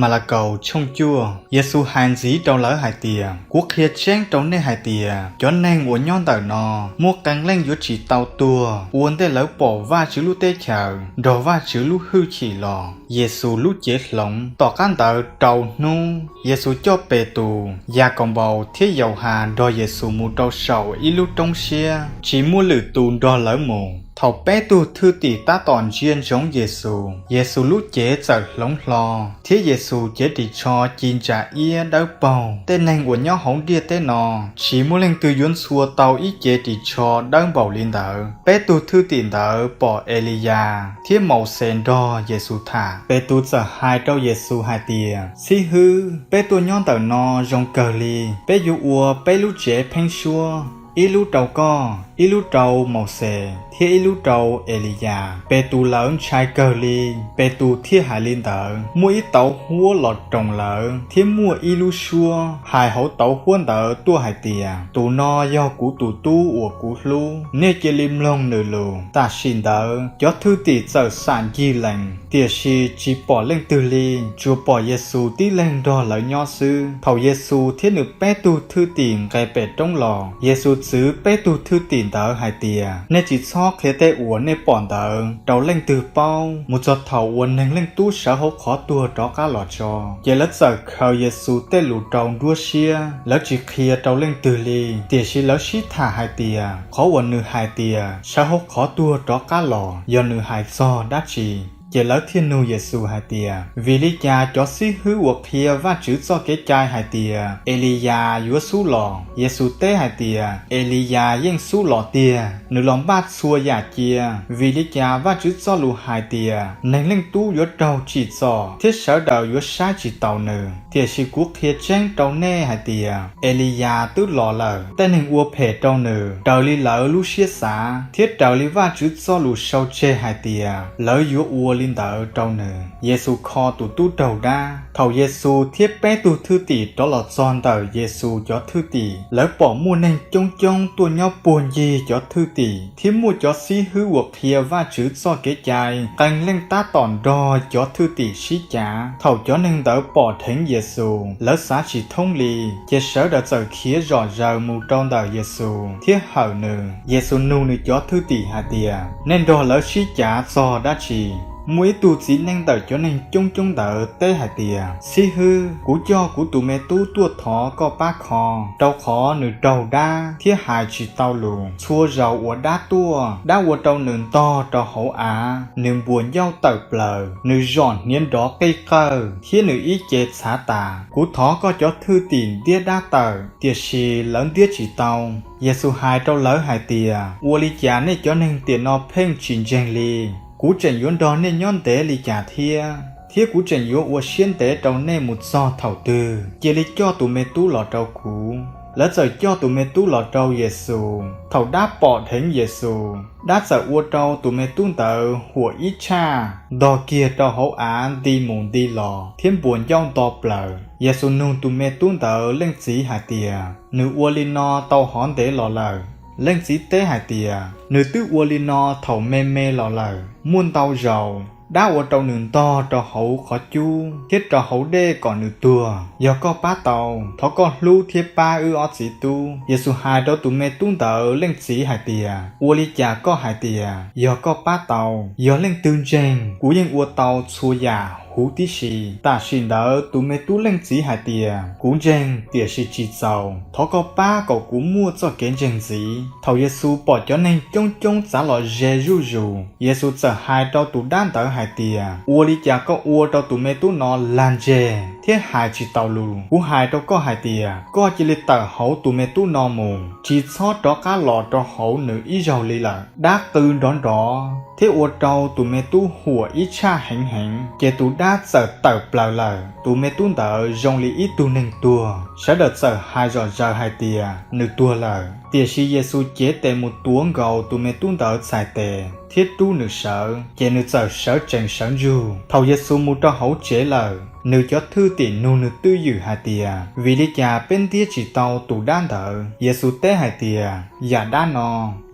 Malakaus tshooj cuaj, Yexus hais ntxiv rau lawv hais tias, Kuv qhia tseeb rau nej hais tias, cov neeg uas nyob ntawm no muaj qee leej yuav tsis tau tuag ua ntej lawv pom Vajtswv lub Teb chaws nrog Vajtswv lub hwj chim los. Yexus lub cev hloov. Tom qab ntawd rau hnub, Yexus coj Petus, Yakaunpaus thiab Yauhas nrog Yexus mus rau saum ib lub roob siab, tsis muaj lwm tus nrog lawv mus. Thaum peb tug thwj tim tab tom ntsia ntsoov Yexus, Yexus lub cev txawm hloov hlo, thiab Yexus cev ris tsho ci ntsa iab dawb paug. Tej neeg uas nyob hauv ntiaj teb no, tsis muaj leej twg yuav ntxhua tau ib cev ris tsho dawb npaum li ntawd. Peb tug thwj tim ntawd pom Eliyas thiab Mauxes nrog Yexus tham. Petus txawm hais rau Yexus hais tias, Xib hwb, peb tuaj nyob ntawm no zoo kawg li. Peb yuav ua peb lub tsev pheeb suab, ib lub rau koj, ib lub rau Mauxes, thiab ib lub rau Eliyas. Petus lawv ntshai kawg li, Petus thiaj hais li ntawd. Muaj ib tauv huab los roos lawv, thiab muaj ib lub suab hais hauv tauv huab ntawd tuaj hais tias, Tus no yog kuv tus Tub uas kuv hlub, nej cia li mloog nws lus. Tam sim ntawd cov thwj tim txawm xam ncig lees, tiam sis tsis pom leej twg li, tsuas pom Yexus tib leeg nrog lawv nyob xwb. Thaum Yexus thiab nws peb tug thwj tim nqes pem roob los, Yexus txwv peb tug thwj tim ntawd hais tias, Nej tsis txhob qhia tej uas nej pom ntawd rau leej twg paub, mus txog thaum uas Neeg Leej Tub sawv hauv qhov tuag rov qab los tso. Ces lawv txawm khaws Yexus tej lus rau nruab siab, lawv tsis qhia rau leej twg li, tiam sis lawv sib tham hais tias, Qhov uas nws hais tias, sawv hauv qhov tuag rov qab los, yog nws hais txog dab tsi? Ces lawv thiaj nug Yexus hais tias, Vim li cas cov xib hwb uas qhia Vajtswv txoj Kev cai hais tias, Eliyas yuav xub los? Yexus teb hais tias, Eliyas yeej xub los tiag, nws los npaj txhua yam cia. Vim li cas Vajtswv Txojlus hais tias, Neeg Leej Tub yuav raug tsim txom, thiab sawv daws yuav saib tsis taus nws? Tiam sis kuv qhia tseeb rau nej hais tias, Eliyas twb los lawm, tej neeg ua phem rau nws raws li lawv lub siab xav, thiab raws li Vajtswv Txojlus sau tseg hais tias, lawv yuav ua li ntawd rau nws. Yexus kho tus tub raug dab. Thaum Yexus thiab peb tug thwj tim rov los txog ntawm Yexus cov thwj tim, lawv pom muaj neeg coob coob tuaj nyob puag ncig cov thwj tim, thiab muaj cov xib hwb uas qhia Vajtswv txoj Kev cai qee leej tab tom nrog cov thwj tim sib cav. Thaum cov neeg ntawd pom dheev Yexus, lawv xav tsis thoob li, ces sawv daws txawm khiav zom zaws mus rau ntawm Yexus thiab hawm nws. Yexus nug nws cov thwj tim hais tias, Nej nrog lawv sib cav txog dab tsi? Muaj ib tug txiv neej ntawm cov neeg coob coob ntawd teb hais tias, Xib hwb, kuv coj kuv tus me tub tuaj thov koj pab kho, rau qhov nws raug dab thiab hais tsis tau lus. Txhua zaus uas dab tuaj, dab ua rau nws ntog rau hauv av, nws npuas ncauj tawm plaws, nws zom hniav nrov qij qawj, thiab nws ib ce txhav tas. Kuv thov koj cov thwj tim ntiab dab tawm, tiam sis lawv ntiab tsis tau. Yexus hais rau lawv hais tias, Ua li cas nej cov neeg tiam no pheej tsis ntseeg li? Kuv tseem yuav nrog nej nyob ntev li cas thiab? Thiab kuv tseem yuav ua siab ntev rau nej mus txog thaum twg? Cia li coj tus me tub los rau kuv. Lawv txawm coj tus me tub los rau Yexus. Thaum dab pom dheev Yexus, dab txawm ua rau tus me tub ntawd huam ib tshaj, ntog kiag rau hauv av nti mus nti los thiab npuas ncauj nto plaws. Yexus nug tus me tub ntawd leej txiv hais tias, Nws ua li no tau hov ntev los lawm? Leej txiv teb hais tias, Nws twb ua li no thaum me me los lawm. Muaj ntau zaus, dab ua rau nws ntog rau hauv qhov cub thiab rau hauv dej kom nws tuag. Yog koj pab tau, thov koj hlub thiab pab wb ob txiv tub. Yexus hais rau tus me tub ntawd leej txiv hais tias, Ua li cas koj hais tias, Yog koj pab tau? Yog leej twg ntseeg, kuv yeej ua tau txhua yam huv tib si. Tam sim ntawd tus me tub leej txiv hais tias, Kuv ntseeg, tiam sis tsis txaus. Thov koj pab kom kuv muaj txoj kev ntseeg ntxiv. Thaum Yexus pom cov neeg coob coob txav los ze zuj zus, Yexus txawm hais rau tus dab ntawd hais tias, Ua li cas koj ua rau tus me tub no lag ntseg thiab hais tsis taus lus? Kuv hais rau koj hais tias, koj cia li tawm hauv tus me tub no mus, tsis txhob rov qab los rau hauv nws ib zaug li lawm. Dab qw nrov nrov thiab ua rau tus me tub huam ib tshaj heev heev, ces tus dab txawm tawm plaws lawm. Tus me tub ntawd zoo li ib tug neeg tuag. Sawv daws txawm hais zom zaws hais tias, Nws tuag lawm. Tiam sis Yexus cev tes mus tuav nkaus tus me tub ntawd txhais tes thiab rub nws sawv, ces nws txawm sawv tsees sawv ntsug. Thaum Yexus mus rau hauv tsev lawm, nws cov thwj tim nug nws twj ywm hais tias, Vim li cas peb ntiab tsis tau tus dab ntawd? Yexus teb hais tias, Yam dab no,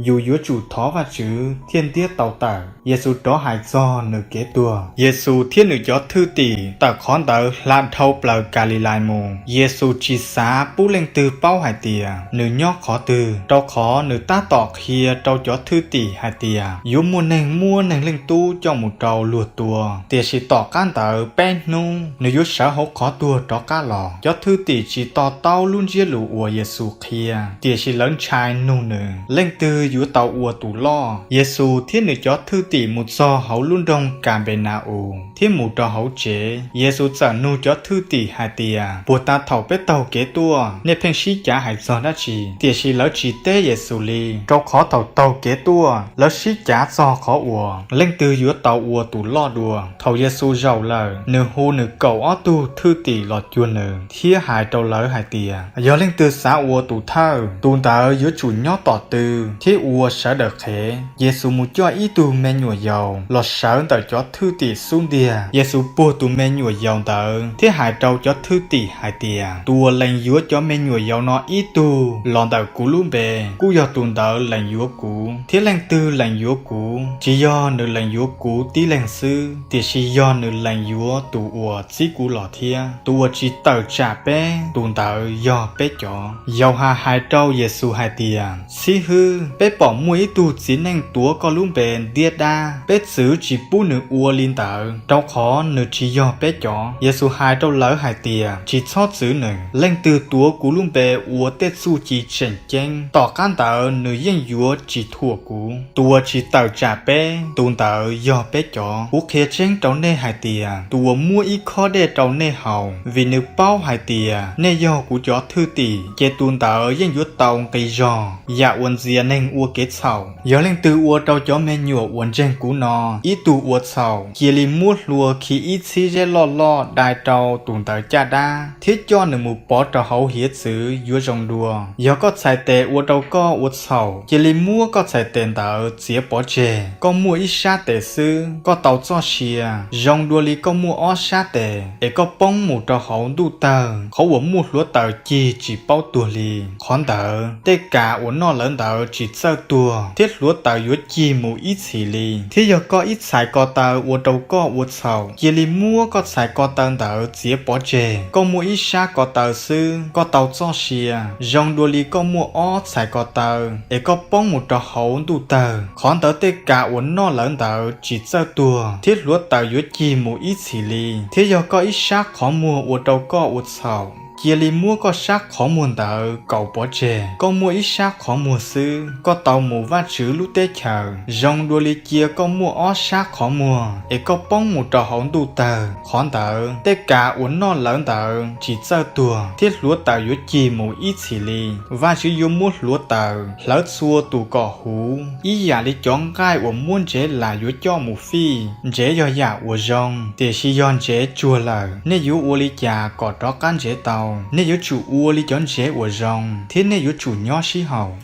yus yuav tsum thov Vajtswv thiaj ntiab tau tawm. Yexus rov hais txog nws kev tuag. Yexus thiab nws cov thwj tim tawm qhov ntawd hla dhau plaws Kalilais mus. Yexus tsis xav pub leej twg paub hais tias nws nyob qhov twg, rau qhov nws tab tom qhia rau cov thwj tim hais tias yuav muaj neeg muab Neeg Leej Tub coj mus rau luag tua, tiam sis tom qab ntawd peb hnub nws yuav sawv hauv qhov tuag rov qab los. Cov thwj tim tsis to taub lub ntsiab lus uas Yexus qhia, tiam sis lawv ntshai nug nws, Leej twg yuav tau ua tus loj? Yexus thiab nws cov thwj tim mus txog hauv lub nroog Kanpenas-us thiab mus rau hauv tsev. Yexus txawm nug cov thwj tim hais tias, Puag ta thaum peb taug kev tuaj, nej pheej sib cav hais txog dab tsi? Tiam sis lawv tsis teb Yexus li, rau qhov thaum taug kev tuaj, lawv sib cav txog qhov uas leej twg yuav tau ua tus loj dua. Thaum Yexus zaum lawm, nws hu nws kaum ob tug thwj tim los cuag nws thiab hais rau lawv hais tias, Yog leej twg xav ua tus thawj, tus ntawd yuav tsum nyob tom tw thiab ua sawv daws qhev. Yexus mus coj ib tug me nyuam yaus los sawv ntawm cov thwj tim xub ntiag. Yexus puag tus me nyuam yaus ntawd thiab hais rau cov thwj tim hais tias, Tus uas lees yuav cov me nyuam yaus no ib tug los ntawm kuv lub npe, kuj yog tus ntawd lees yuav kuv. Thiab leej twg lees yuav kuv, tsis yog nws lees yuav kuv tib leeg xwb, tiam sis yog nws lees yuav tus uas txib kuv los thiab. Tus uas tsis tawm tsam peb, tus ntawd yog peb cov. Yauhas hais rau Yexus hais tias, Xib hwb, peb pom muaj ib tug txiv neej tuav koj lub npe ntiab dab, peb txwv tsis pub nws ua li ntawd, rau qhov nws tsis yog peb cov. Yexus hais rau lawv hais tias, Tsis txhob txwv nws. Leej twg tuav kuv lub npe ua tej txuj ci tseem ceeb, tom qab ntawd nws yeej yuav tsis thuam kuv. Tus uas tsis tawm tsam peb, tus ntawd yog peb cov. Kuv qhia tseeb rau nej hais tias, tus uas muab ib khob dej rau nej haus vim nws paub hais tias nej yog kuv cov thwj tim, ces tus ntawd yeej yuav tau nqi zog yam uas ntxias neeg ua kev txhaum. Yog leej twg ua rau cov me nyuam uas ntseeg kuv no ib tug ua txhaum, cia li muab hlua khi ib txhib zeb loj loj dai rau tus ntawd caj dab thiab coj nws mus pov rau hauv hiav txwv yuav zoo dua. Yog koj txhais tes ua rau koj ua txhaum, cia li muab koj txhais tes ntawd txiav pov tseg. Koj muaj ib sab tes xwb, koj tau txoj sia, zoo dua li koj muaj ob sab tes, es koj poob mus rau hauv ntuj tawg. Qhov uas muaj hluav taws cig tsis paub tuag li. Qhov ntawd tej kas uas noj lawv ntawd tsis txawj tuag, thiab hluav taws yuav cig mus ib txhis li. Thiab yog koj ib txhais ko taw ua rau koj ua txhaum, cia li muab koj txhais ko taw ntawd txiav pov tseg. Koj muaj ib sab ko taw xwb, koj tau txoj sia, zoo dua li koj muaj ob txhais ko taw, es koj poob mus rau hauv ntuj tawg. Qhov ntawd tej kas uas noj lawv ntawd tsis txawj tuag, thiab hluav taws yuav cig mus ib txhis li. Thiab yog koj ib sab qhov muag ua rau koj ua txhaum, cia li muab koj sab qhov muag ntawd kauv pov tseg. Koj muaj ib sab qhov muag xwb, koj tau mus Vajtswv lub teb chaws, zoo dua li cia koj muaj ob sab qhov muag, es koj poob mus rau hauv ntuj tawg. Qhov ntawd tej kas uas noj lawv ntawd tsis txawj tuag, thiab hluav taws yuav cig mus ib txhis li. Vajtswv yuav muab hluav taws hlawv txhua tus kom huv, ib yam li cov nqaij uas muab ntsev las yuav coj mus fij. Ntsev yog yam uas zoo, tiam sis yog ntsev tsuag lawm, nej yuav ua li cas kom rov qab ntsev tau? Nej yuav tsum ua li cov ntsev uas zoo, thiab nej yuav tsum nyob sib haum.